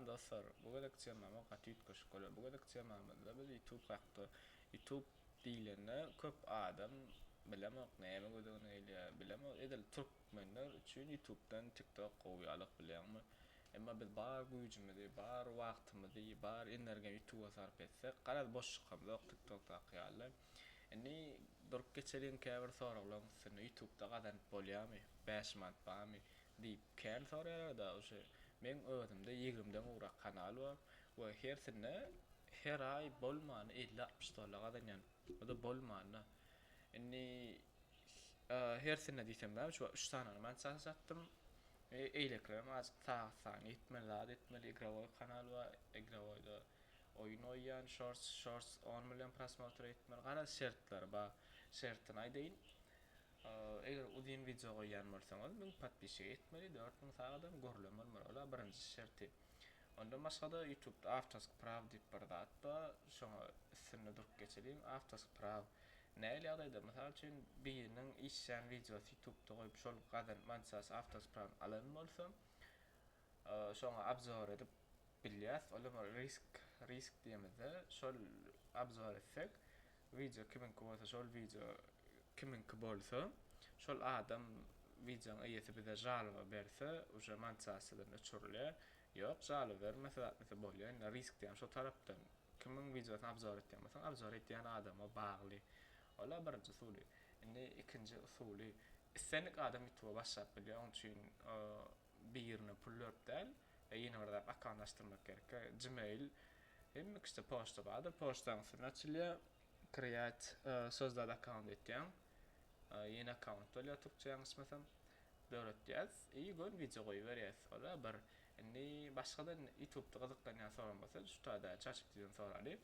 Salam dostlar, bu gezek temamyz gaty üýtgeşik bolar. Bu gezek temamyzda biz YouTube hakda, YouTube diýlende köp adam bilemok näme göz öňüne gelýär, bilemok edil türkmenler üçin YouTube'dan TikTok gowy ýalyk bilýäňmi? Emma biz bar güýjümizi, bar wagtymyzy, bar energiýany YouTube'a sarp etsek, garaz boş çykamzok TikTokdaky ýaly. Indi durup geçeliň käbir soraglaryň üstünde YouTube'da gazanyp bolýarmy? 5 manat barmy? Diýip kän soraýarlar-da uje meň özümde ýigrimden gowrak kanal bar we hersinde her aý bolmany 50-60 dollar gazanýan. O-da bolmanda. Indi hersinde diýsem näme şu 3 sanyny monetizatsiýa satdym. E, eýlekilerem azajyk sagat sany ýetmeli zat etmeli. Igrowoý kanal bar. Igrowoýda oýun oýýan, shorts, shorts 10 million prosmotr etmeli. Garaz şertleri bar. Şertini aýdaýyn. Eger uzyn wideo goýýan bolsaňyz 1000 podpisçige ýetmeli, 4000 sagadam görülen bolmaly. Ola birinji şerti. Ondan başga-da YouTube'da awtorsk praw diýip bir zat bar. Şoňa üstünde durup geçeliň. Awtorsk praw nähili ýagdaýda? Mysal üçin biriniň işlän wideosy YouTube'da goýup şol gazanyp monetizasiýa awtorsk prawyny alan bolsa, şoňa obzor edip bilýäs. Ol hem risk risk diýemizde şol obzor etsek Wideo kimiňki bolsa şol wideo kimiňki bolsa şol adam wideoň eýesi bize žaloba berse uje monetizasiýadan öçürilýär. Ýok žaloba bermese zat nese bolýar indi risk diýýän şo tarapdan kimiň wideosyny obzor etýän bolsaň obzor edýän adama bagly. Ola birinji usuly. Indi ikinji usuly islendik adam ýutuba başlap bilýär oň üçin birine pul berip däl, ýene bir zat akkaunt açdyrmak gerek. Gmail hemme kişide poçta bardyr. Poçtaň üstünde açylýar. Create sozdat akkaunt etýäň. Ýene akkaunt bolýar türkçe ýalňyşmasam. Döretýäs. I gön wideo goýberýäs. Ola bir. Indi başga-da YouTube'da gyzyklanýan soran bolsa şu taýda ChatGPT-den soraly.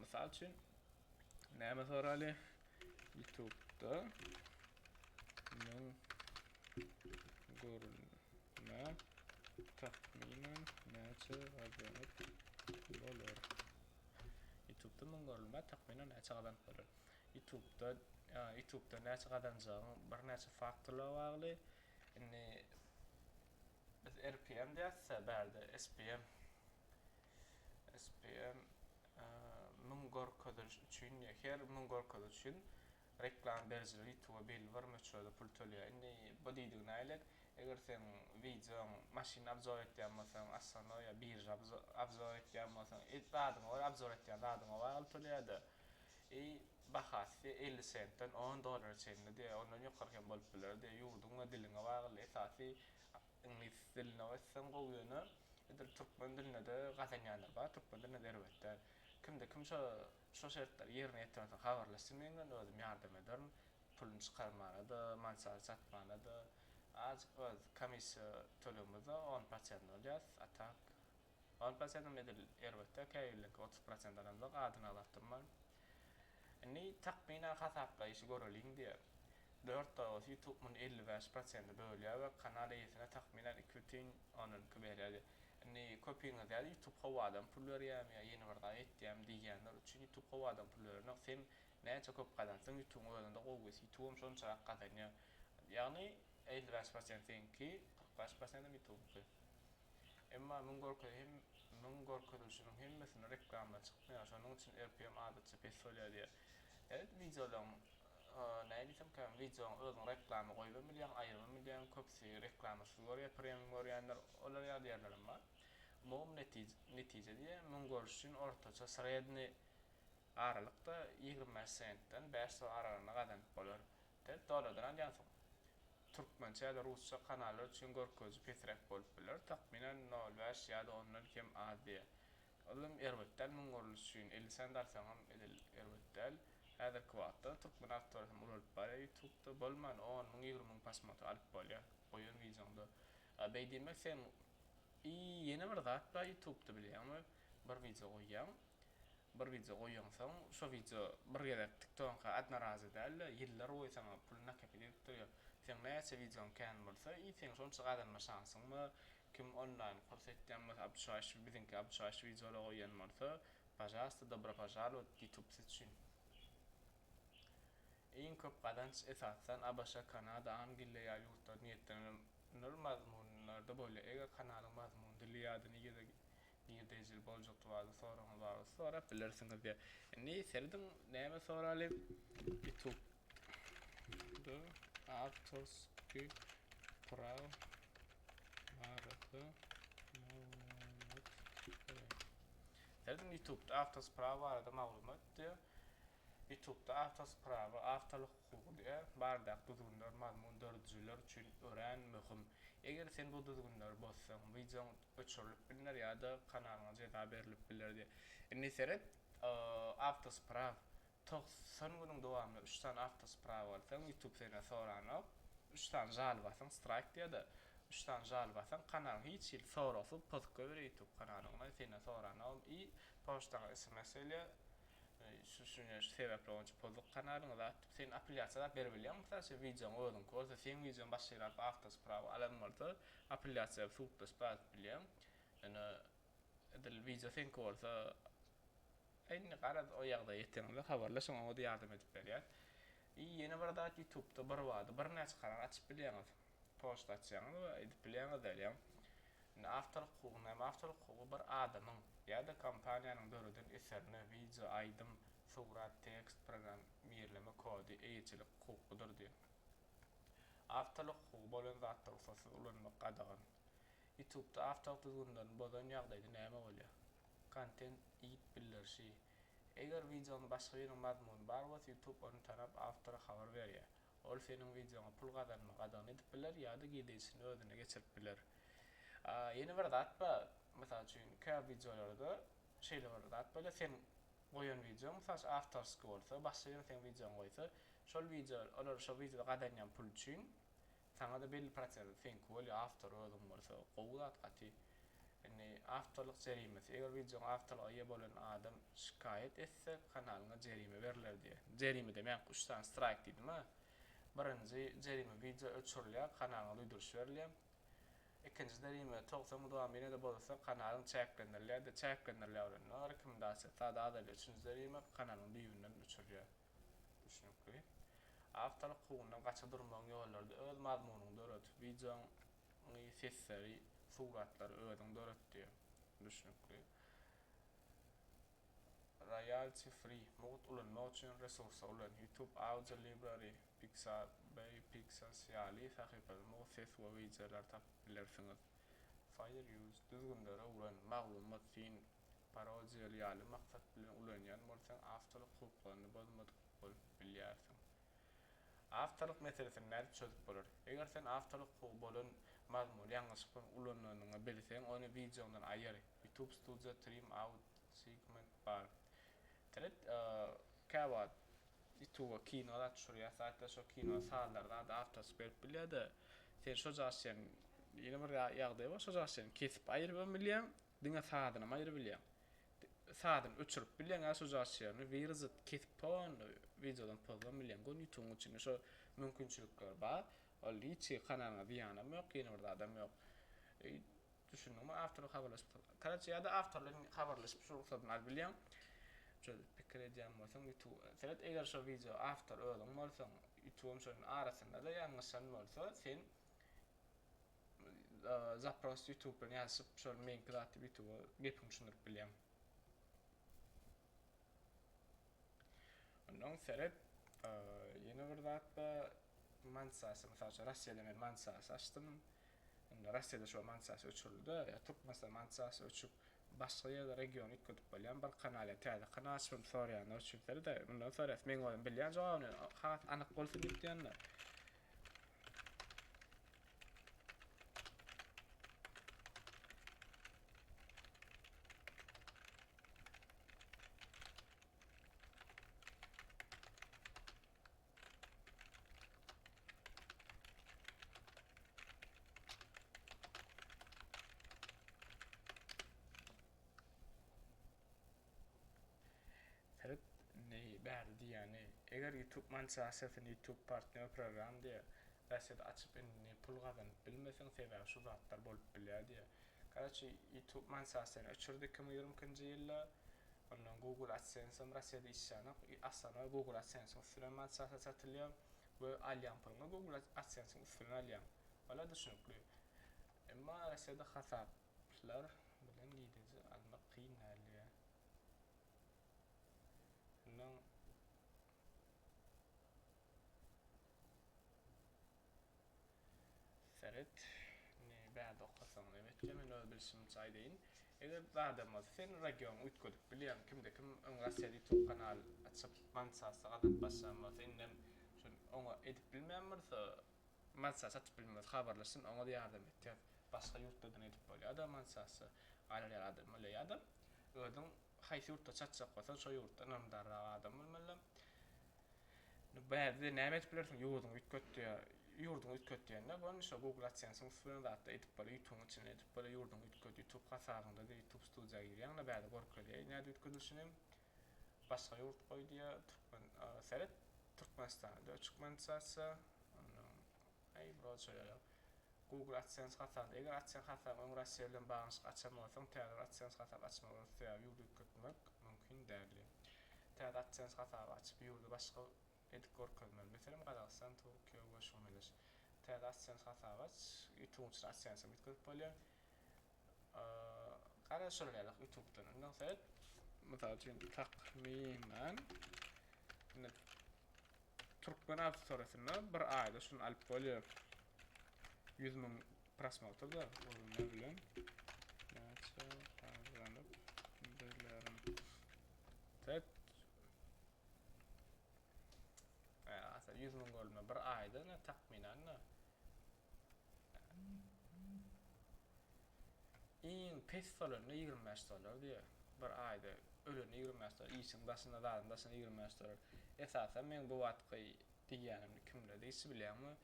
Mysal üçin näme soraly? YouTube'da müň görülme takmynan näçe gazanyp bolar? YouTube'da müň görülme takmynan näçe gazanyp bolar? YouTube'da YouTube'da näçe gazanjagyň birnäçe faktorlara bagly. Indi biz RPM diýäs-de, bärde SPM. SPM müň görkeziliş üçin diýýär. Her müň görkeziliş üçin reklama berijiler YouTube'a belli bir möçberde pul töleýär. Indi bu diýdigi nälik? Eger seň wideoň maşyn obzor etýän bolsaň, osnovnoý ýa birža obzor etýän bolsaň, zadyňa görä obzor etýän zadyňa bagly töleýär-de. I bahasy 50 sentden 10 dollara çenli diýýär. Ondan ýokary hem bolup biler diýýär. Ýurduň we diliňe bagly. Esasy iňlis dilinde etseň gowy ýöne edil türkmen dilinde-de gazanýanlar bar. Türkmen dilinde-de erbet däl. Kimde kim şo şo şertleri ýerine ýetirensoň habarlaşsyn meň bilen özüm ýardam ederin. Puluny çykarmana-da, monetizatsiýa satmana-da azajyk öz komissiýa tölegimiz-de on prosent bolýar. A tak on prosentam edil erbet däl, käbirleriňki 30% alanzok, adyny agzap durman. Indi takmynan hasaplaýşy göreliň diýýär. 4 dollar bolsa YouTube muny 55 prosente bölýär we kanal eýesine takmynan 2,2 berýär diýýär. Indi köpiňiz ýa YouTube howadan pul berýärmi ýa ýene bir zat etýärmi diýýänler üçin YouTube howadan pul berenok. Sen näçe köp gazansaň YouTube'yň özünde gowusy YouTube'am şonçarak gazanýar. Ýagny 55 prosent seňki, 45 prosentem YouTube'yňky. Emma müň görkez hem müň görkezilişiniň hemmesinde reklama çykmaýar. Şonuň üçin RPM adatça pes bolýar diýýär. Evet wideolaryň näme diýsemkäm wideoň özüň reklama goýubam bilýäň, aýyrybam bilýäň. Köpüsi reklamasyz görýär, premium görýänler olar ýaly ýerlerem bar. Umumy netije netije diýýär. Müň görüş üçin ortaça sredni aralykda 25 sentden 5 dollar aralygynda gazanyp bolar. Tek dollardan alýansyň. Türkmençe ýa-da rusça kanallar üçin görkeziji pesräk bolup biler, takmynan nol bäş ýa-da ondan kem az diýýär. Olam erbet däl müň görlüş üçin 50 sent alsaňam edil erbet däl. Häzirki wagtda türkmen awtorysy hem ulalyp barýar ýutubda bolman on müň 20 müň prosmotr alyp bolýar goýan wideoňda. Beý diýmek sen i ýene bir zat bar ýutubda bilýäňmi bir wideo goýýaň bir wideo goýaňsoň şo wideo bir gezek tiktokyňka odnorazy däl-de ýyllar boýy saňa pul nakopit edip durýar. Seň näçe wideoň kän bolsa i seň şonça gazanma şansyň bar. Kim onlaýn kurs etýän bolsa obuçaýyş biziňki obuçaýyş wideolar goýýan bolsa pažalsta dobro pažalowat ýutub siz üçin. Iň köp gazanç esasan ABŞ, Kanada, Angliýa ýaly ýurtlar niýetlenilen mazmunlarda bolýar. Eger kanalyň mazmuny dili ýa-da nirede. Girdejili boljakdy barada soragyňyz bar bolsa sorap bilersiňiz diýýär. Indi serediň näme soraly? YouTube da awtorskiý praw barada maglumat gerek. Serediň YouTube-da awtorskiý praw barada maglumat diýýär. YouTube-da awtorskiý prawa, awtorlyk hukugy diýýär, baradaky düzgünler mazmun döredijiler üçin örän möhüm. Eger sen bu düzgünleri bozsaň, wideoň öçürilip bilner ýa-da kanalyňa jeza berlip biler diýýär. Indi seret, awtospraw 90 günüň dowamynda üç sany awtospraw alsaň, YouTube senden soranok. Üç sany žalba alsaň, strike diýýär-de, üç sany žalba alsaň, kanalyň hiç hili soragsyz pozup goýberýär YouTube kanalyňy, senden soranogam i poçtaňa sms gelýär. Şu şu şu sebäpler boýunça pozduk kanalyňy zat diýip, sen apellýasiýa zat beribilýäňmi, mysal üçin wideoň özüňki bolsa, seň wideoň başga ýere alyp awtorsprawa alan bolsa, apellýasiýa sudlaşyp zat edip bilýäň. Ýöne edil wideo seňki bolsa, indi garaz o ýagdaýa ýeteňizde habarlaşyň oňa-da ýardam edip berýäs. I ýene bir zat ýutubda bir bada birnäçe kanal açyp bilýäňiz. Poçta açýaňyz we edip bilýäňiz diýýän. Indi awtorlyk hukugy näme? Awtorlyk hukugy bir adamyň ýa-da kompaniýanyň döreden eserine, wideo, aýdym, surat, tekst, programmirleme kody, eýeçilik hukukydyr diýýär. Awtorlyk hukugy bolan zatlary rugsatsyz ulanmak gadagan. YouTube-da awtorlyk düzgünlerini bozan ýagdaýda näme bolýar? Kontent ýit bildirişi. Eger wideoňda başga biriniň mazmuny bar bolsa, YouTube ony tanap awtora habar berýär. Ol seniň wideoňa pul gazanma gadagan edip biler ýa-da girdeýjisini özüne geçirip biler. Ýene bir zat bar, mysal üçin käbir wideolarda şeýle bir zat bolýar, sen goýan wideoň mysal üçin awtorskiý bolsa, başga biri seň wideoňy goýsa, şol wideo olar şol wideoda gazanýan pul üçin Saňada belli prosenti seňki bolýar awtor özüň bolsa gowy zat gaty. Indi awtorlyk jerimesi eger wideoň awtorlyga eýe bolan adam şikaýat etse kanalyňa jerime berler diýýär. Jerime demäk üç sany straýk diýdim a. Birinji jerime wideo öçürilýär kanalyňa duýduryş berilýär. Ikinji jerime 90 gün dowamynda ýene-de bozulsa kanalyň çäklendirilýär de çäklendirilýär bolanda rekomendasiýa sada azalýar. Üçünji jerime kanalyň düýbünden öçürilýär. Düşnükli. Awtorlyk hukugyndan gaça durmagyň ýollary-da öz mazmunyňy döret, wideoňy, sesleri, suratlary özüň döret diýýär. Düşnükli. Royalty free, mugt ulanmak üçin resurslar ulan. YouTube Audio Library, Pixabay, Pexels ýaly sahypadan mugt ses we wideolar tapyp bilersiňiz. Fair use, düzgünleri öwren, maglumat, syn, parodiýa ýaly maksat bilen ulanýan bolsaň awtorlyk hukuklaryny bozmadyk bolup bilýärsiň. Awtorlyk meselesini nädip çözüp bolar? Eger sen awtorlyk hukugy bolan mazmuny ýalňyşlyk bilen ulananyňy bilseň, ony wideoňdan aýyr. YouTube Studio Trim Out Segment bar. Seret, käwagt Ýutuba kino zat düşürýär zatlar şo kino sazlary zady awtorsyz berip bilýärde sen şo jaşýan ýene bir ýagdaý bar şo jaşýan kesip aýyrybam bilýäň Diňe sazynam aýyrybilýäň. Sazyny öçürip bilýäň ýa şo jaşýany wyrezat kesip polny wideodan pozam bilýäň. Göni ýutubyň içinde şo mümkinçilikler bar. Ol hiç hili kanalyňa zyýanam ýok, ýene bir zadam ýok. Düşündiňmi? Awtor bilen habarlaşyp, karaçe ýa-da awtor bilen habarlaşyp şu rugsadyny alyp bilýäň. Şol pikir edýän bolsaň ýutub seret eger şo wideo awtor özüň bolsaň, ýutubam şonuň arasynda-da ýalňyşan bolsa sen Zapros YouTube bilen ýazyşyp şol meňki zat diýip YouTube'a gepiňi düşündirip bilýäň. Ondan seret ýene bir zat bar monetizasiýa mysal üçin Russiýada men monetizasiýa açdym. Indi Russiýada şo monetizasiýa öçürildi. Ýa Türkmenistanda monetizasiýa öçüp başga ýerde regiony üýtgedip bolýar. Bir kanal ýa täze kanal açyp soraýanlar üçin seret mundan soraýas. Men özüm bilýän jogabyny has anyk bolsun diýip diýende. Seret indi bärde diýýäni, eger YouTube monetizasiýasyny YouTube partner program diýýär, Russiýada açyp indi pul gazanyp bilmeseň sebäbi şu zatlar bolup bilýär diýýär. Karaçi YouTube monetizasiýany öçürdi 2022-nji ýylda. Ondan Google AdSense hem Russiýada işlänok. Aslynda Google AdSense-iň üstünden monetizasiýa satylýar we alýan puluňy Google AdSense-iň üstünden alýaň. Ola düşnükli. Emma Russiýada hasaplar bilen girdeji almak. däl diýýär. Şundan Seret, indi bärde okasaň näme etýär, men öz bilşimçe aýdaýyn. Eger zadam bolsa sen regiony üýtgedip bilýäň. Kimde kim öň Russiýada YouTube kanal açyp monetizasiýa gazanyp başlan bolsa, indem şol oňa edip bilmeýän bolsa, monetizasiýa açyp bilmez, habarlaşsyn, oňa-da ýardam etýäs. Başga ýurtlardan edip bolýar-da monetizasiýa alar ýaly adam bolýar ýa-da özüň haýsy ýurtda çatjak bolsaň, şo ýurtda ynamdarrak adam bolmaly. Bärde näme edip bilersiň ýurduňy üýtget diýýär. Ýurduňy üýtget diýende göni şo Google AdSense-iň üsti bilen zatda edip bolýar, YouTube-yň içinde edip bolýar, ýurduňy üýtget, YouTube hasabyňda diýip YouTube studiýa girýäň-de bärde görkezýär nädip üýtgedilişini. Başga ýurt goý diýýär, türkmen seret Türkmenistanda öçük monetizasiýa. Ondan aý wroç şeýle. Google AdSense hasaby eger AdSense hasabyňy öň Russiýa bilen baglanyşyk açan bolsaň täze bir AdSense hasaby açmaly bolar sebäbi ýurdy üýtgetmek mümkin däl diýýär. Täze AdSense hasaby açyp ýurdy başga edip görkezmeli. Meselem Gazagystan, Türkiýe we şuňa meňzeş. Täze AdSense hasaby aç, YouTube-yň içinde AdSense-em üýtgedip bolýar. Garaz şolar ýaly YouTube-dan. Ondan seret mysal üçin takmynan indi Türkmen auditoriýasynda bir aýda şuny alyp bolýar. 100 müň prosmotr da görünme bilen näçe gazanyp bilerin. Tek Asa 100 müň görünme bir aýda ne takmynan da Iň pes bolanda 25 dollar diýýär. Bir aýda ölende 25 dollar, işiň daşynda zadyň daşynda 25 dollar. Esasan meň bu wagtky diýýänim kimler degişli bilýäňmi?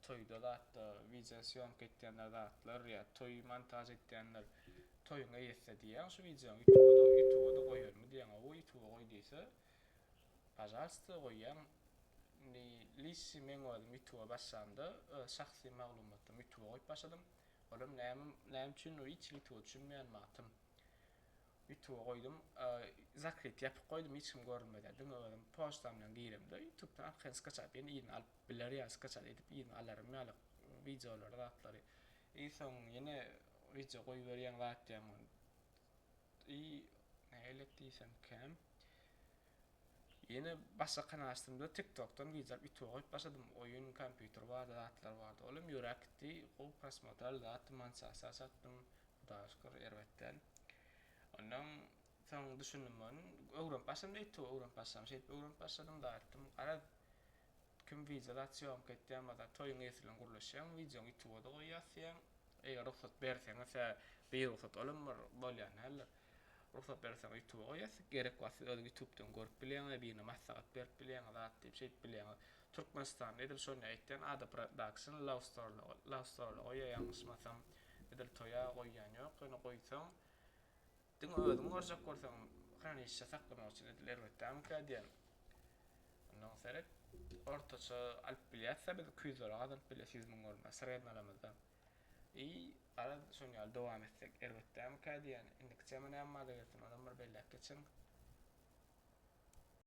Toýda zatda wideo sýomka etýänler zatlar ýa toý montaž etýänler toýuň eýesine diýýäň şu wideoňy ýutuba-da ýutuba-da goýalymy diýýäň hawa ýutuba goý diýse pažalsta goýýaň indi lişi meň özüm ýutuba başlamda öz şahsy maglumatlarymy ýutuba goýup başladym. Olam näme näme üçin o hiç ýutuba düşünmeýän wagtym ýutuba goýdum. Zakryt ýapyk goýdum hiç kim görünmedi. Diňe özüm poçtam bilen giremde ýutubdan arkaýyn skaçap ýene yzyna alyp biler ýaly skaçat edip yzyna alarym ýaly wideolary zatlary. I soň ýene wideo goýberýäň zat diýýäň. I nähili diýsemkäm. Ýene başga kanal açdymda TikTokdan wideo alyp ýutuba goýup başladym. Oýun, kompýuter bardy, zatlar bardy. Ol hem ýöräp gitdi. Gowy prosmotr aldy, zatdym, monetizasiýa satdym. Hudaýa şükür, erbet däl. Ondan soň düşündim ony. Öwrenip başladym ýutuba öwrenip başladym. Şeýdip öwrenip başladym, zatdym. Garaz, kim wideo zat sýomka etýän bolsa, toýuň eýesi bilen gürleşýäň, wideoňy ýutuba-da goýýas diýýäň. Eger rugsat berseňiz, hä, birugsat olam bir bolýan däldir. Rugsat berseň ýutuba goýýas, gerek wagt siz özüň ýutubdan görüp bilýäňiz, birine maslahat berip bilýäňiz, zat diýip şeýdip bilýäňiz. Türkmenistanda edil şony aýtýan Ada Production Love Story Love Story goýýar ýalňyşmasam. Edil toýa goýýan ýok, ýöne goýsaň diňe özüň görjek bolsaň hranişçe saklamak üçin edil erbet dälmikä diýen. Ondan seret ortaça alyp bilýäs-de biz 200 dollar gazanyp bilýäs 100 müň görme srednalamyzda. I garaz şon ýaly dowam etsek erbet dälmikä diýýän. Indiki tema näme barada gelsin onam bir belläp geçiň.